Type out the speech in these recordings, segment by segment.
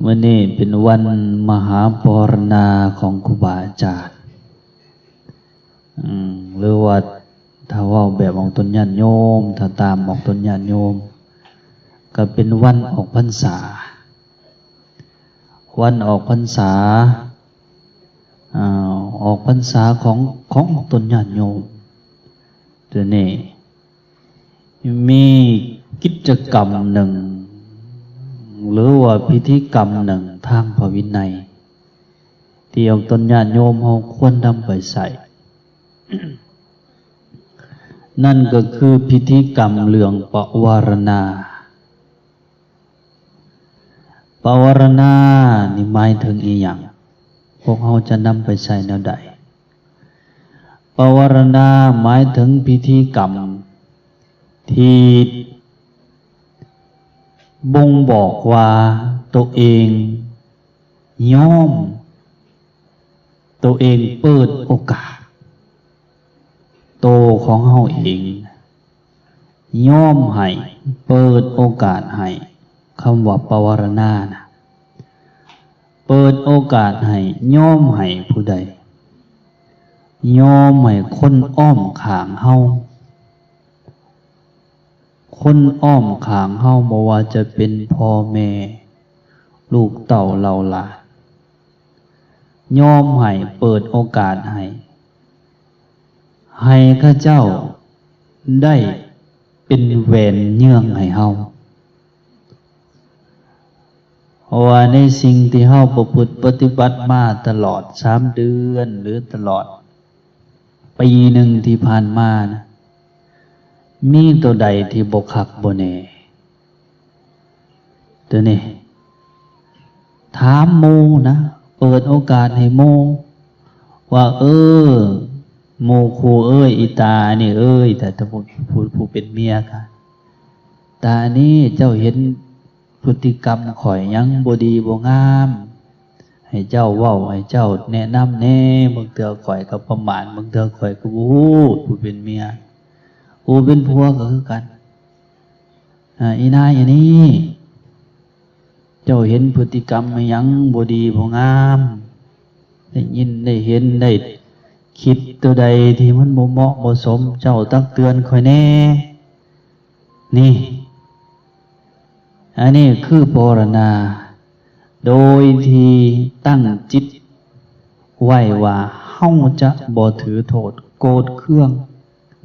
ມື້ນີ້ເປັນວັນມະຫາປະວາລະນາຂອງຄູບາອາຈານ ອືມ ຫຼືວ່າຖ້າເວົ້າແບບອອກຕົນຍາດໂຍມ ຖ້າຕາມອອກຕົນຍາດໂຍມ ກໍເປັນວັນອອກພັນສາ ວັນອອກພັນສາ ອາ ອອກພັນສາຂອງ ຂອງອອກຕົນຍາດໂຍມ ຕົວນີ້ ມີກິດຈະກຳໜຶ່ງ ຫຼືວ່າພິທີກຳໜຶ່ງທາງພະວິໄນ ທີ່ອອກຕົນຍາດໂຍມເຮົາຄວນນຳໄປໃຊ້ ນັ້ນກໍຄືພິທີກຳເລື່ອງປະວາລະນາ. ປະວາລະນານີ້ໝາຍເຖິງອີ່ຫຍັງ? ພວກເຮົາຈະນຳໄປໃຊ້ແນວໃດ? ປະວາລະນາໝາຍເຖິງພິທີກຳທີ່ບົ່ງບອກວ່າໂຕເອງຍອມ ໂຕເອງເປີດໂອກາດ ໂຕຂອງເຮົາເອງຍອມໃຫ້ ເປີດໂອກາດໃຫ້ ຄຳວ່າປະວາລະນານະ ເປີດໂອກາດໃຫ້ ຍອມໃຫ້ຜູ້ໃດ? ຍອມໃຫ້ຄົນອ້ອມຂ້າງເຮົາ ຄົນອ້ອມຂ້າງເຮົາ ບໍ່ວ່າຈະເປັນພໍ່ແມ່ ລູກເຕົ້າເຫຼົ່າຫຼານ ຍອມໃຫ້ ເປີດໂອກາດໃຫ້ ໃຫ້ເຂົາເຈົ້າໄດ້ເປັນແຫວນເຍືອງໃຫ້ເຮົາ. ເພາະວ່າໃນສິ່ງທີ່ເຮົາປະພຶດປະຕິບັດມາຕະຫຼອດສາມເດືອນ ຫຼືຕະຫຼອດປີໜຶ່ງທີ່ຜ່ານມານະ ມີໂຕໃດທີ່ບໍ່ຄັກບໍ່ແນ່? ໂຕນີ້ ຖາມໝູ່ນະ ເປີດໂອກາດໃຫ້ໝູ່ວ່າ ເອີ ໝູ່ຄູ່ເອີຍ ອີຕາອັນນີ້ເອີຍ ແຕ່ ແຕ່ຜູ້ ຜູ້ ຜູ້ເປັນເມຍກະ ຕາອັນນີ້ເຈົ້າເຫັນພຶດຕິກຳຂ້ອຍຫຍັງບໍ່ດີບໍ່ງາມ ໃຫ້ເຈົ້າເວົ້າ ໃຫ້ເຈົ້າແນະນຳແດ່ ບາງເທື່ອຂ້ອຍກໍປະໝາດ ບາງເທື່ອຂ້ອຍກໍບໍ່ຮູ້ ຜູ້ເປັນເມຍ ຜູ້ເປັນຜົວກໍຄືກັນ ອາ ອີນາຍອັນນີ້ ເຈົ້າເຫັນພຶດຕິກຳອີ່ຫຍັງບໍ່ດີບໍ່ງາມ ໄດ້ຍິນໄດ້ເຫັນໄດ້ຄິດຕົວໃດທີ່ມັນບໍ່ເໝາະບໍ່ສົມ ເຈົ້າຕັກເຕືອນຂ້ອຍແດ່ ນີ້ ອັນນີ້ຄືປະວາລະນາ ໂດຍທີ່ຕັ້ງຈິດໄວ້ວ່າເຮົາຈະບໍ່ຖືໂທດໂກດເຄືອງ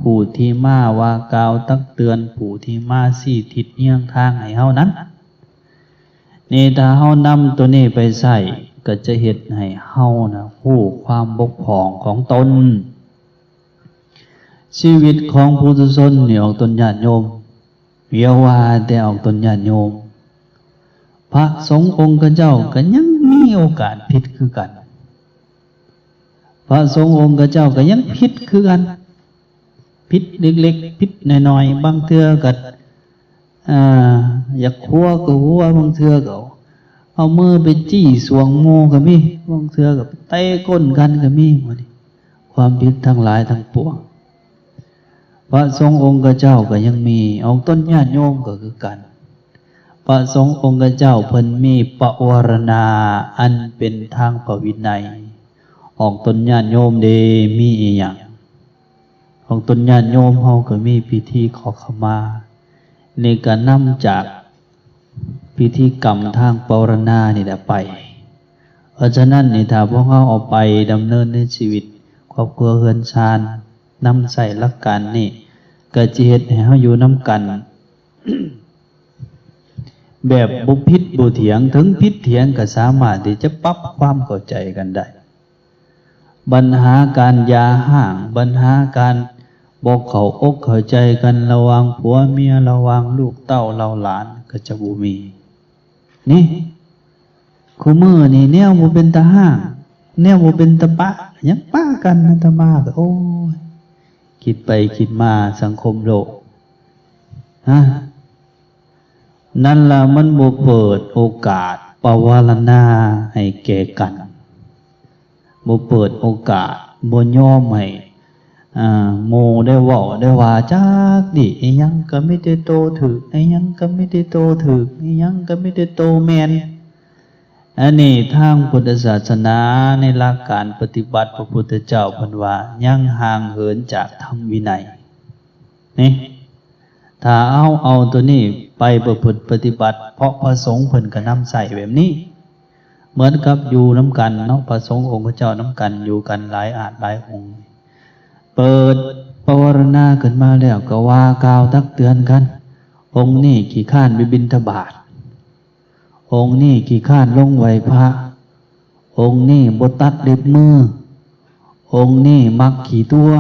ຜູ້ທີ່ມາວ່າກ່າວຕັກເຕືອນ ຜູ້ທີ່ມາຊີ້ທິດເຍືອງທາງໃຫ້ເຮົານັ້ນ ນີ້ ຖ້າເຮົານຳໂຕນີ້ໄປໃຊ້ ກໍຈະເຮັດໃຫ້ເຮົານະຮູ້ຄວາມບົກຜ່ອງຂອງຕົນ. ຊີວິດຂອງປຸຖຸຊົນນີ້ ອອກຕົນຍາດໂຍມ ຢ່າວ່າແຕ່ອອກຕົນຍາດໂຍມ ພະສົງອົງຄະເຈົ້າກໍຍັງມີໂອກາດຜິດຄືກັນ. ພະສົງອົງຄະເຈົ້າກໍຍັງຜິດຄືກັນ ຜິດເລັກໆ ຜິດນ້ອຍໆ ບາງເທື່ອກໍ ອ່າ ຢາກຫົວກໍຫົວ ບາງເທື່ອກໍເອົາມືໄປຈີ້ສວງໝູ່ກໍມີ ບາງເທື່ອກໍໄປເຕະກົ້ນກັນກໍມີ. ໝູ່ນີ້ ຄວາມຜິດທັງຫຼາຍທັງປວງ ພະສົງອົງຄະເຈົ້າກໍຍັງມີ ອອກຕົນຍາດໂຍມກໍຄືກັນ. ພະສົງອົງຄະເຈົ້າເພິ່ນມີປະວາລະນາອັນເປັນທາງພະວິໄນ ອອກຕົນຍາດໂຍມເດ ມີອີ່ຫຍັງ? ອອກຕົນຍາດໂຍມເຮົາກໍມີພິທີຂໍຂະມາ ນີ້ກໍນຳຈາກພິທີກຳທາງປະວາລະນານີ້ແຫຼະໄປ. ເພາະສະນັ້ນນີ້ ຖ້າພວກເຮົາເອົາໄປດຳເນີນໃນຊີວິດຄອບຄົວເຮືອນຊານ ນຳໃຊ້ຫຼັກການນີ້ ກໍຈະເຮັດໃຫ້ເຮົາຢູ່ນຳກັນແບບບໍ່ຜິດບໍ່ຖຽງ ເຖິງຜິດຖຽງກໍສາມາດທີ່ຈະປັບຄວາມເຂົ້າໃຈກັນໄດ້. ບັນຫາການຢ່າຮ້າງ ບັນຫາການບໍ່ເຂົ້າອົກເຂົ້າໃຈກັນລະຫວ່າງຜົວເມຍ ລະຫວ່າງລູກເຕົ້າເຫຼົ່າຫຼານກໍຈະບໍ່ມີ. ນີ້ ຄູ່ມື້ນີ້ແນວບໍ່ເປັນຕາຮ້າງ ແນວບໍ່ເປັນຕາປະ ຍັງປະກັນ. ອາດຕະມາກໍ ໂອ້ຍ ຄິດໄປຄິດມາສັງຄົມໂລກ ຮະ ນັ້ນລະ ມັນບໍ່ເປີດໂອກາດປະວາລະນາໃຫ້ແກ່ກັນ ບໍ່ເປີດໂອກາດ ບໍ່ຍອມໃຫ້ ອ່າ ໝູ່ໄດ້ເວົ້າໄດ້ວ່າຈັກດີ້. ອີ່ຫຍັງກໍມີແຕ່ໂຕຖືກ ອີ່ຫຍັງກໍມີແຕ່ໂຕຖືກ ອີ່ຫຍັງກໍມີແຕ່ໂຕແມ່ນ. ອັນນີ້ທາງພຸດທະສາສະໜາໃນຫຼັກການປະຕິບັດ ພະພຸດທະເຈົ້າເພິ່ນວ່າຍັງຫ່າງເຫີນຈາກທຳວິໄນນີ້. ຖ້າເຮົາເອົາໂຕນີ້ໄປປະພຶດປະຕິບັດ ເພາະພະສົງເພິ່ນກໍນຳໃຊ້ແບບນີ້ ເໝືອນກັບຢູ່ນຳກັນເນາະ ພະສົງອົງຄະເຈົ້ານຳກັນ ຢູ່ກັນຫຼາຍອາດຫຼາຍອົງ ເປີດປະວາລະນາຂຶ້ນມາແລ້ວກໍວ່າກ່າວຕັກເຕືອນກັນ ອົງນີ້ຂີ້ຄ້ານໄປບິນທະບາດ ອົງນີ້ຂີ້ຄ້ານລົງໄຫວ້ພະ ອົງນີ້ບໍ່ຕັດເລັບມື ອົງນີ້ມັກຂີ້ຕົວະ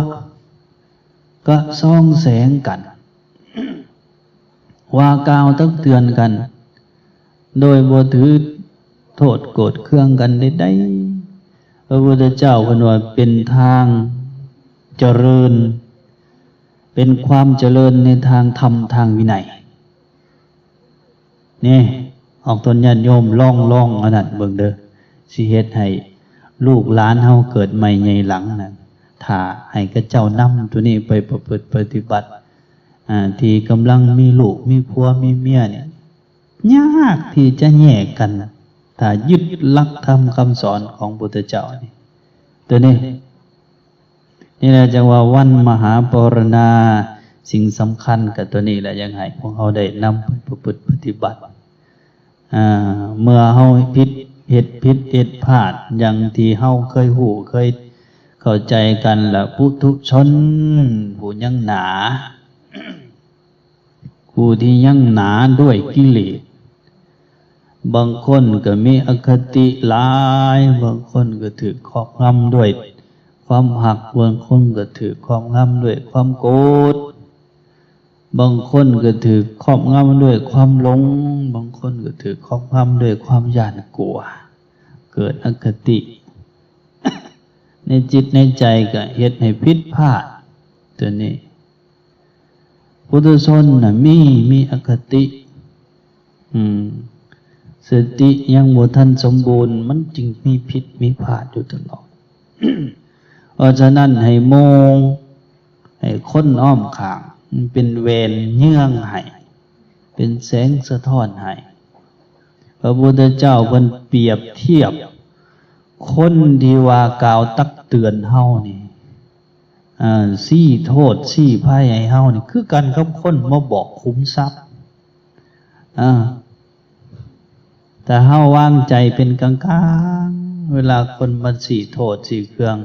ກະສ່ອງແສງກັນ ວ່າກ່າວຕັກເຕືອນກັນ ໂດຍບໍ່ຖືໂທດໂກດເຄືອງກັນໃດໆ. ພະພຸດທະເຈົ້າເພິ່ນວ່າເປັນທາງຈະເລີນ ເປັນຄວາມຈະເລີນໃນທາງທຳທາງວິໄນ. ນີ້ ອອກຕົນຍາດໂຍມລອງ ລອງອັນນັ້ນເບິ່ງເດີ້ ຊິເຮັດໃຫ້ລູກຫຼານເຮົາເກີດໃໝ່ໃຫຍ່ຫຼັງນະ ຖ້າໃຫ້ເຂົາເຈົ້ານຳໂຕນີ້ໄປປະພຶດປະຕິບັດ ອ່າ ທີ່ກຳລັງມີລູກມີຜົວມີເມຍນີ້ ຍາກທີ່ຈະແຍກກັນ ຖ້າຍຶດຫຼັກທຳຄຳສອນຂອງພຸດທະເຈົ້ານີ້ ໂຕນີ້ ນີ້ແຫຼະ ຈັ່ງວ່າວັນມະຫາປະວາລະນາ ສິ່ງສຳຄັນກໍຕົວນີ້ແຫຼະ ຢາກໃຫ້ພວກເຮົາໄດ້ນຳໄປປະພຶດປະຕິບັດ. ອາ ເມື່ອເຮົາຜິດ ເຮັດຜິດເຮັດພາດ ຢ່າງທີ່ເຮົາເຄີຍຮູ້ເຄີຍເຂົ້າໃຈກັນລະ ປຸຖຸຊົນຜູ້ຍັງໜາ ຜູ້ທີ່ຍັງໜາດ້ວຍກິເລດ ບາງຄົນກໍມີອະຄະຕິຫຼາຍ ບາງຄົນກໍຖືກຄອບງຳດ້ວຍຄວາມຮັກ ບາງຄົນກໍຖືກຄອບງຳດ້ວຍຄວາມໂກດ ບາງຄົນກໍຖືກຄອບງຳດ້ວຍຄວາມຫຼົງ ບາງຄົນກໍຖືກຄອບງຳດ້ວຍຄວາມຢ້ານກົວ ເກີດອະຄະຕິໃນຈິດໃນໃຈ ກໍເຮັດໃຫ້ຜິດພາດ ຕົວນີ້ ປຸຖຸຊົນນະມີ ມີອະຄະຕິ ອືມ ສະຕິຍັງບໍ່ທັນສົມບູນ ມັນຈຶ່ງມີຜິດມີພາດຢູ່ຕະຫຼອດ. ເພາະສະນັ້ນໃຫ້ໝູ່ ໃຫ້ຄົນອ້ອມຂ້າງ ມັນເປັນແວ່ນເຍືອງໃຫ້ ເປັນແສງສະທ້ອນໃຫ້. ພະພຸດທະເຈົ້າເພິ່ນປຽບທຽບຄົນທີ່ວ່າກ່າວຕັກເຕືອນເຮົານີ້ ອາ ຊີ້ໂທດຊີ້ໄພໃຫ້ເຮົານີ້ ຄືກັນກັບຄົນມາບອກຂຸມຊັບ. ອາ ຖ້າເຮົາວາງໃຈເປັນກາງໆ ເວລາຄົນມາຊີ້ໂທດຊີ້ເຄືອງ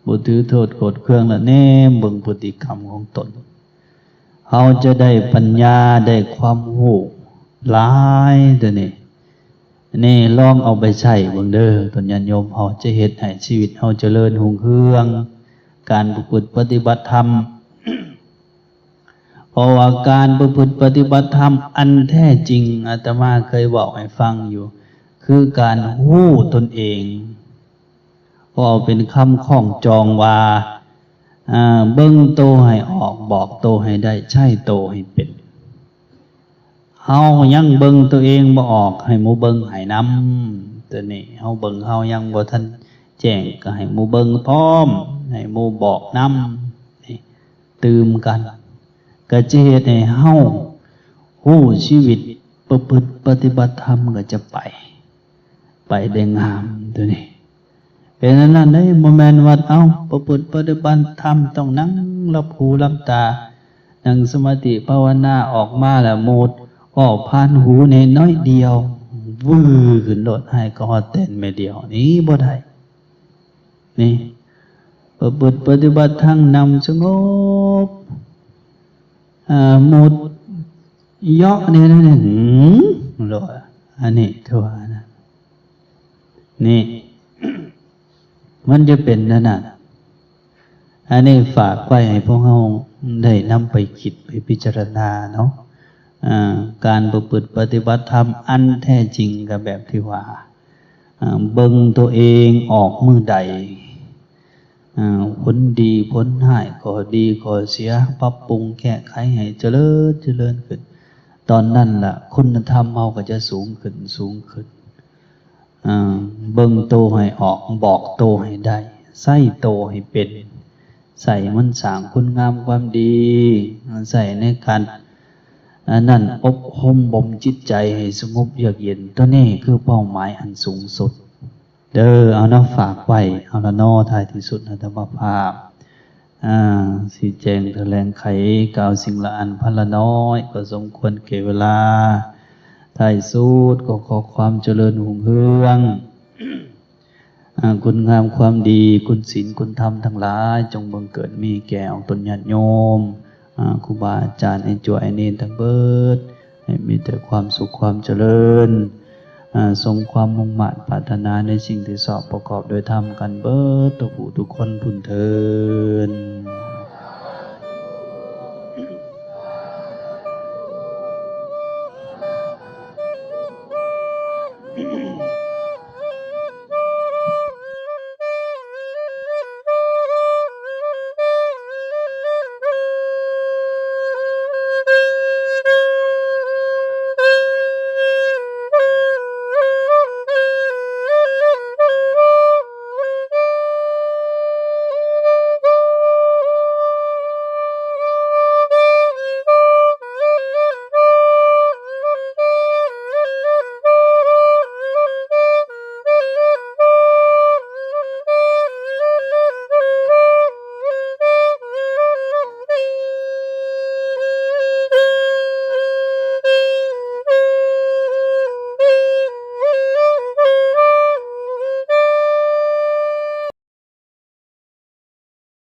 ບໍ່ຖືໂທດໂກດເຄືອງ ແລ້ວແນມເບິ່ງພຶດຕິກຳຂອງຕົນ ເຮົາຈະໄດ້ປັນຍາ ໄດ້ຄວາມຮູ້ຫຼາຍ ຕົວນີ້ ນີ້ ລອງເອົາໄປໃຊ້ເບິ່ງເດີ້ ຕົນຍາດໂຍມເຮົາ ຈະເຮັດໃຫ້ຊີວິດເຮົາຈະເລີນຮຸ່ງເຮືອງ ການປະພຶດປະຕິບັດທຳ. ເພາະວ່າການປະພຶດປະຕິບັດທຳອັນແທ້ຈິງ ອາດຕະມາເຄີຍເວົ້າໃຫ້ຟັງຢູ່ ຄືການຮູ້ຕົນເອງ ເວົ້າເປັນຄຳຄ້ອງຈອງວ່າ ເບິ່ງໂຕໃຫ້ອອກ ບອກໂຕໃຫ້ໄດ້ ໃຊ້ໂຕໃຫ້ເປັນ. ເຮົາຍັງເບິ່ງໂຕເອງບໍ່ອອກ ໃຫ້ໝູ່ເບິ່ງໃຫ້ນຳ ຕົວນີ້ ເຮົາເບິ່ງເຮົາຍັງບໍ່ທັນແຈ້ງ ກໍໃຫ້ໝູ່ເບິ່ງພ້ອມ ໃຫ້ໝູ່ບອກນຳ ຕື່ມກັນ ກໍຈະເຮັດໃຫ້ເຮົາຮູ້ຊີວິດ ປະພຶດປະຕິບັດທຳກໍຈະໄປ ໄປໄດ້ງາມຕົວນີ້. ເປັນອັນນັ້ນເດ້ ບໍ່ແມ່ນວ່າ ເອົ້າ ປະພຶດປະຕິບັດທຳຕ້ອງນັ່ງຫຼັບຫູຫຼັບຕາ ນັ່ງສະມາທິພາວະນາ ອອກມາແລ້ວໝູ່ເວົ້າຜ່ານຫູແດ່ໜ້ອຍດຽວ ວື ຂຶ້ນໂລດ ໃຫ້ກໍຮອດແຕ່ນແມ່ດຽວ ນີ້ບໍ່ໄດ້. ນີ້ ປະພຶດປະຕິບັດທາງນຳສະຫງົບ ອາ ໝູ່ເຍາະແດ່ນັ້ນ ຫື ໂລດ ອັນນີ້ຄືວ່ານະ ນີ້ ມັນຈະເປັນແນວນັ້ນ. ອັນນີ້ຝາກໄວ້ໃຫ້ພວກເຮົາໄດ້ນຳໄປຄິດໄປພິຈາລະນາເນາະ. ອາ ການປະພຶດປະຕິບັດທຳອັນແທ້ຈິງກໍແບບທີ່ວ່າ ອາ ເບິ່ງໂຕເອງອອກມື້ໃດ ອາ ຜົນດີຜົນຮ້າຍ ຂໍ້ດີຂໍ້ເສຍ ປັບປຸງແກ້ໄຂໃຫ້ຈະເລີນ ຈະເລີນຂຶ້ນ ຕອນນັ້ນລະຄຸນນະທຳເຮົາກໍຈະສູງຂຶ້ນ ສູງຂຶ້ນ. ເບິ່ງໂຕໃຫ້ອອກ ບອກໂຕໃຫ້ໄດ້ ໃຊ້ໂຕໃຫ້ເປັນ ໃຊ້ມັນສ້າງຄຸນງາມຄວາມດີ ໃຊ້ໃນການ ອັນນັ້ນ ອົບຮົມບົ່ມຈິດໃຈໃຫ້ສະຫງົບເຍືອກເຢັນ. ຕົວນີ້ຄືເປົ້າໝາຍອັນສູງສຸດເດີ. ເອົາເນາະ ຝາກໄວ້. ເອົາລະເນາະ ທ້າຍທີ່ສຸດ ອາດຕະມາພາບ ອາ ຊີ້ແຈງຖະແຫຼງໄຂ ກ່າວສິ່ງລະອັນພັນລະນ້ອຍ ກໍສົມຄວນແກ່ເວລາ. ທ້າຍສຸດກໍຂໍຄວາມຈະເລີນຮຸ່ງເຮືອງ ອາ ຄຸນງາມຄວາມດີ ຄຸນສິນຄຸນທຳທັງຫຼາຍ ຈົ່ງບັງເກີດມີແກ່ອອກຕົນຍາດໂຍມ ອາ ຄູບາອາຈານ ອ້າຍຈົວ ອ້າຍເນນທັງເບິດ ໃຫ້ມີແຕ່ຄວາມສຸກຄວາມຈະເລີນ ອາ ສົມຄວາມມຸ່ງມາດປາດຖະໜາໃນສິ່ງທີ່ຊອບປະກອບໂດຍທຳກັນເບິດທຸກຜູ້ທຸກຄົນພຸ້ນເທີນ.